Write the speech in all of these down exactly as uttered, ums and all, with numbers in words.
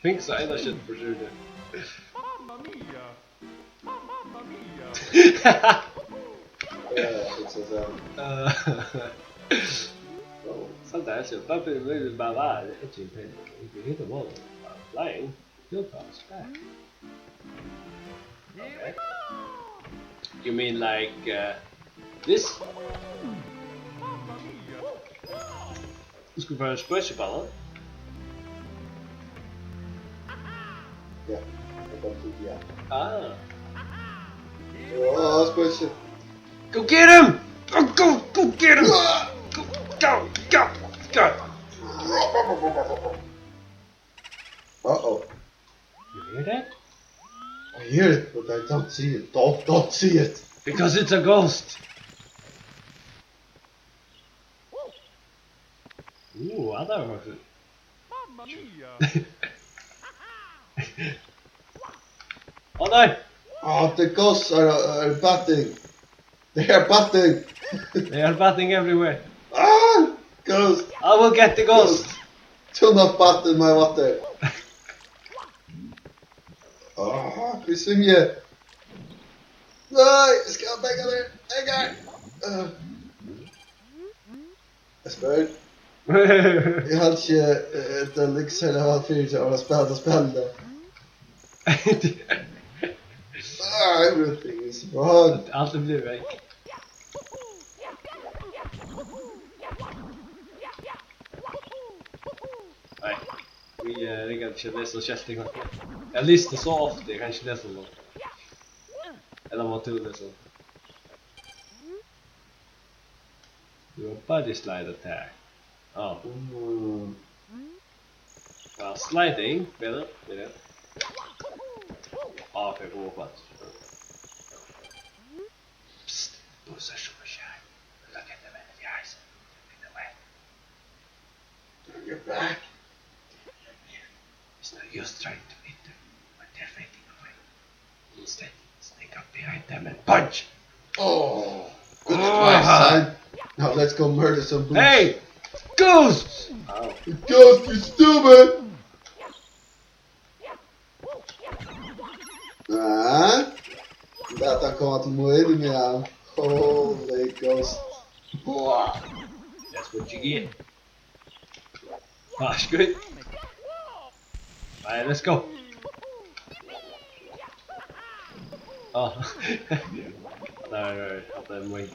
Fink so eina skjótt for seg. Mamma mia! Mamma mia! Ja, it's a sound. Sometimes your puppy will be alive. It's in pain. If you hit a wall, flying, you'll bounce back. Okay. You mean like uh, this? Tú skuldi fara at spøkja bara. Ja, eg kom til, ja. Ah. Åh, spøkja. Go get him! Go, go, go get him! Go, go, go, go! Uh-oh. You hear that? I hear it, but I don't see it. Don't, don't see it. Because it's a ghost. Ooh, I thought it was... Mamma mia! Oh no! Oh, the ghosts are, are batting. They are batting. They are batting everywhere. Ah, ghost. I will get the ghost. Ghost. Do not bat in my water. Ah, hví svimji eg? Nei, eg skal taka tær. Eg kann. Ah. Eg spyr. Eg haldi ikki, eh, tað liggur serliga væl fyri hjá mær at spæla tað spælið. Ah, everything is wrong. Alt er blivið vekk. Nei, eg, eh, eg kann ikki lesa skelti. Eg havi lisið so ofta, eg kann ikki lesa tað. Ella má tú lesa? You are body slide attack. Oh. Mm. Well, sliding, better, better. Ah, okay, come on, what? Psst, those are super shy. Look at them in the eyes. Look at them. You're back. It's no use trying to hit them when they're fading away. Instead, sneak up behind them and punch. Oh, good advice, son. Now let's go murder some boots. Hey! Ghosts! Ow. Ghost, you stupid! Ah, lat hann koma til mín, ja. Holy ghost. Wow. That's what you get. Ah, skøt. Nei, let's go. Ah. Nei, nei, nei, at det må jeg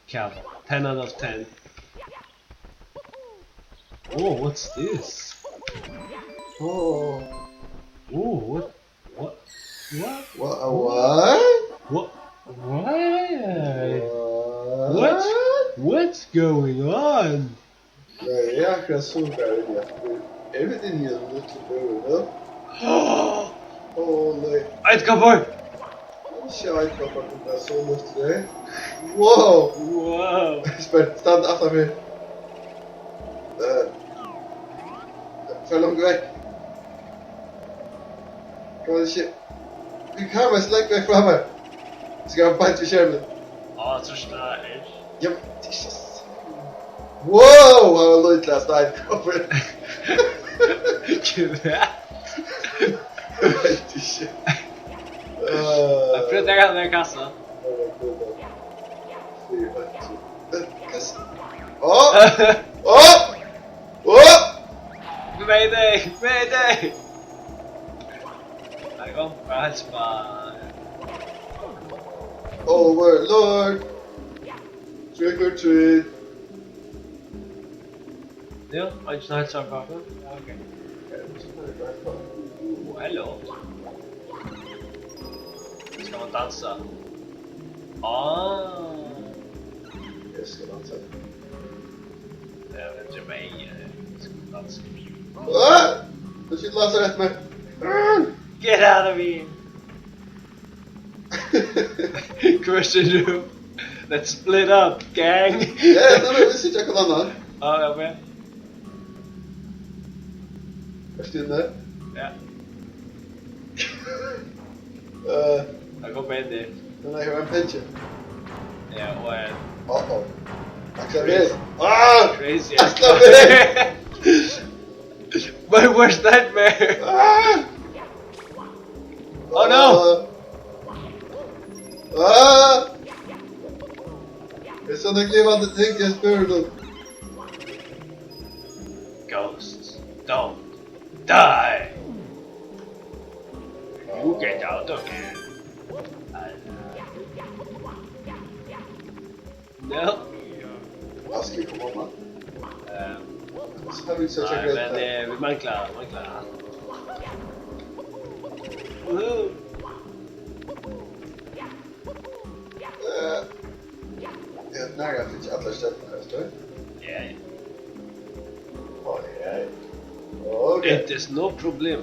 kjære. Ten out of ten. Oh, what's this? Oh. Oh, what? What? What? What? What? What? Why? What? What? What's going on? Nei, eg er akkurát so góður inni aftur. Er vit inni í einum lítlum búri nú? Ó, nei. Eitt kappar! Sjá, eitt kappar, tað er so lítið, eh? Wow! Wow! Spært, stand aftan fyri. Eh, far langt vekk. Kann ikki. Vit koma so langt vekk frá mær. Skal hann beint við skermin? Á, trýst á R. Ja, men tað er ikki s-, wow, hann var lítil, hann steinkoppur. Hvat? Eg veit ikki. Eh. Prøv at taka hann í kassa. Ó, nei, gud, nei. Fy, eitt, to. Eh, kassa. Á! Á! Á! Mayday! Mayday! Nei, kom, bara heilsa uppá. Overlord! Trick or treat! Jú, eingin heilsar uppá okkum. Ja, ok. Ó, hello. Skal man dansa? Ah. Eg skal dansa. Ja, vit eru bæði, eh, dansa. Ah! Tú skalt dansa eftir mær. Ah! Get out of here! Hvør ert tú? Let's split up, gang! Ja, ja, nei, nei, vit síggja hvønn annan. Ah, ja, ok. Ert tú inni? Ja. Eh. Tað kom ein til. Nei, nei, eg var ein pengi. Ja, og ein... Uh-oh. Akkurát. Ah! Crazy. Akkurát. My worst nightmare. Ah! Oh no! Ah! Ah! Eg sá nakað glimrandi ting, eg spurdi um. Ghosts, don't die. You get out of here. No. Hvat skal eg koma á? Ehm, Hvat skal vit søkja Nei, greitt men her? eh, vit mangla, mangla. Woohoo. Eh, Eg havi nakað fingið allar stjørnurnar, veist tú? Ja, ja. Ó, ja. Ok. It is no problem.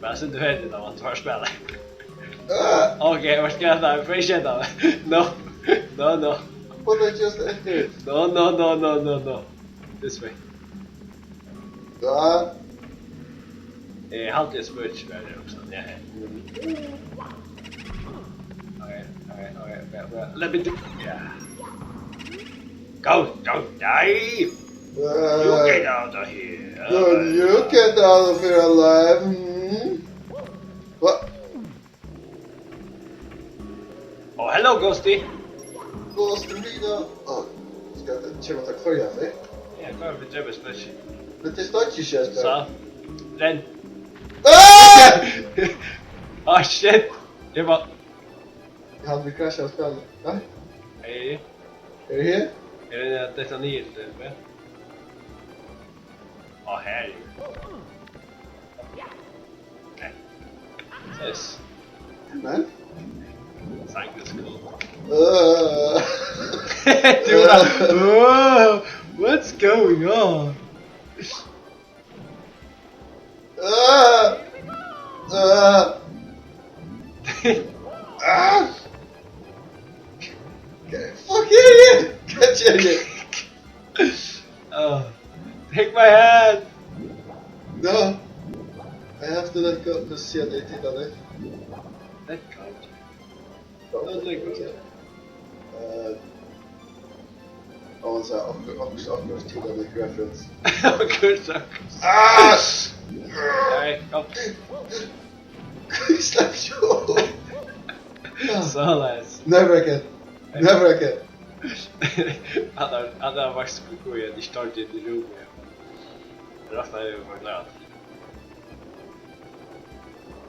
Men sen du hørte det, man tar spillet. Ah, Ok, hva skal jeg ta? Får ikke ta det? No. No, no. But I just entered. No, no, no, no, no, no. This way. Ja. Eh, halvt jeg spør ikke mer, det er også. Ja, ja. Ok, ok, ok, ok, ok. Let me do, yeah. Go, don't die! You get Uh, out of here! Don't you get out of here alive? Hmm? What? Oh, hello, Ghosty! Ghosty Rita. Oh, skal eg koma til hvørja fyri? Ja, hva er det vi dreper spreadsheet? Men det står ikke, jeg Så, renn. Ah! Oh, shit! Det var... Jeg hadde crashet av spillet. Nei? Hey, Er det her? er det dette nye til det? Åh, her. Nej. Yes. Men? Sankt is cool. Øh. Du var der. Whoa, what's going on? Øh. Øh. Ah. Okay, fuck yeah, yeah. Catch it. Oh, take my hand. No. I have to let go, because see, they take on it. Let go. Don't let go. Uh, oh, it's a awkward, awkward, awkward Titanic reference. Good luck. Ah! Alright, go. Slap you. So nice. Never again. Never again. Han har, han har faktisk kunne gå igjen. Ikke tatt inn i rommet. Resten er jo forklart.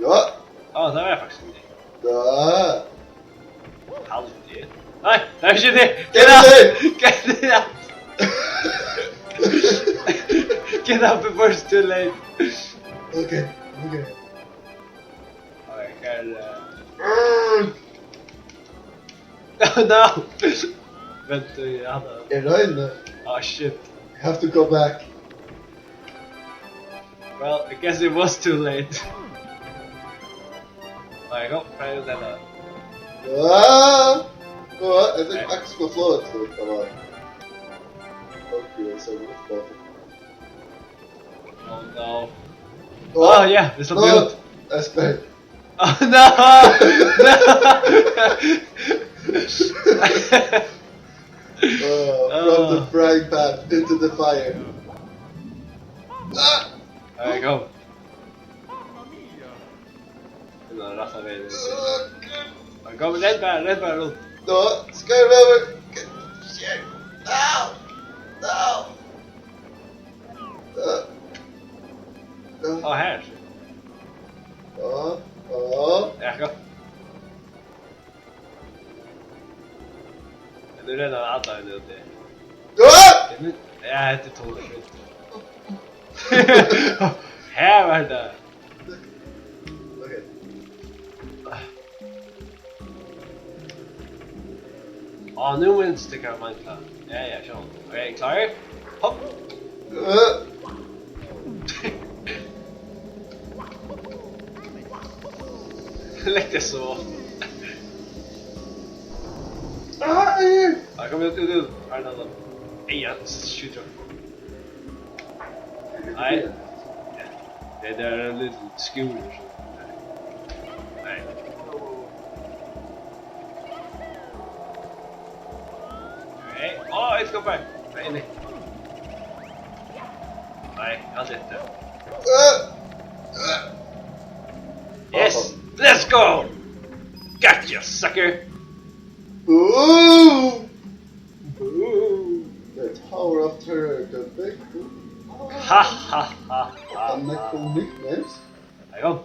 Ja. Ja, det var jeg faktisk ikke. Ja. Halvtid. Nei, det er ikke det! Get out! Get out! Get out before it's too late. Okay, okay. Alright, hva er det? Mm. Oh no! Vent, jeg hadde... Jeg regner. Ah, shit. I have to go back. Well, I guess it was too late. Nei, kom, hva er det der? Ah! Oh, I think Max will flow it through. Come on. Okay, so good. Oh no. Oh, Oh, yeah, it's a no. Build. That's bad. Oh no! No! Uh, from the frying pan into the fire. Ah! Alright, kom. Nå, rett av veien. Uh, Ja, kom, renn bare, renn bare rundt. No, Skyriver! Shit! No! No! Uh, Å, her. Ja, ja. Ja, kom. Men du renner alle veien ut i. Ja! Ja, hetta er tolv. Her var det. Ok. Á, nú minnist eg, hvat eg mangla. Ja, ja, sjá. Ok, klár? Hopp! Øh. Legg teg so. Ai! Ja, kom ut, ut, ut. Her er den. Ei, ja, skjut. Nei. Det der er en liten skur. Nei. Nei. Å, jeg skal på. Nei, nei. Nei, alt eftir. Yes, let's go! Gotcha, sucker! Boom! Boom! The Tower of Terror, the big boom. Ha, ha, ha, ha, ha. Hann er komik, mens. Hang on.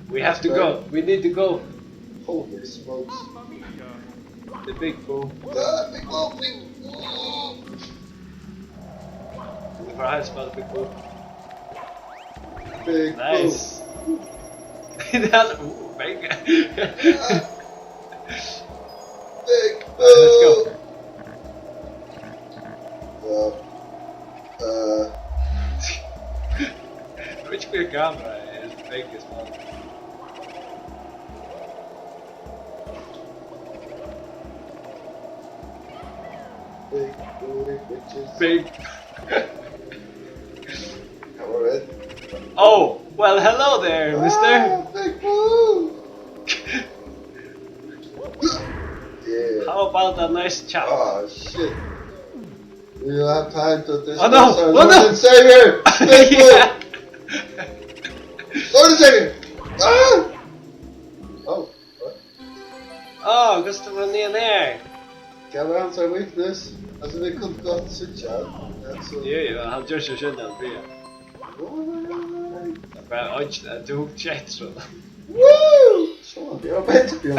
We have to go. We need to go. Holy smokes. The big boom. Ah, big boom, big boom. Vit fara helst bara big boom. Big boom. Nice. That, ooh, big. Big boom. Let's go. Ja. Uh. Which clear camera is the biggest one? Big booty bitches. Big. Come on, man. Oh, well, hello there, mister. Ah, big boo. Yeah. How about a nice chop? Ah, shit. We will have time to discuss our Lord and Savior. Big boo. Lord and Savior. Ah! Oh, what? Á, hvussu var hann niðan her? Hvat var hansara weakness? Altso, vit kundu gott síggja hann. Altso, jú, jú, hann ger seg skyldan fyri hann. What? Tað er bara einki, at tú hugdi eftir honum. Woo! So, tað var betur, Bjørn.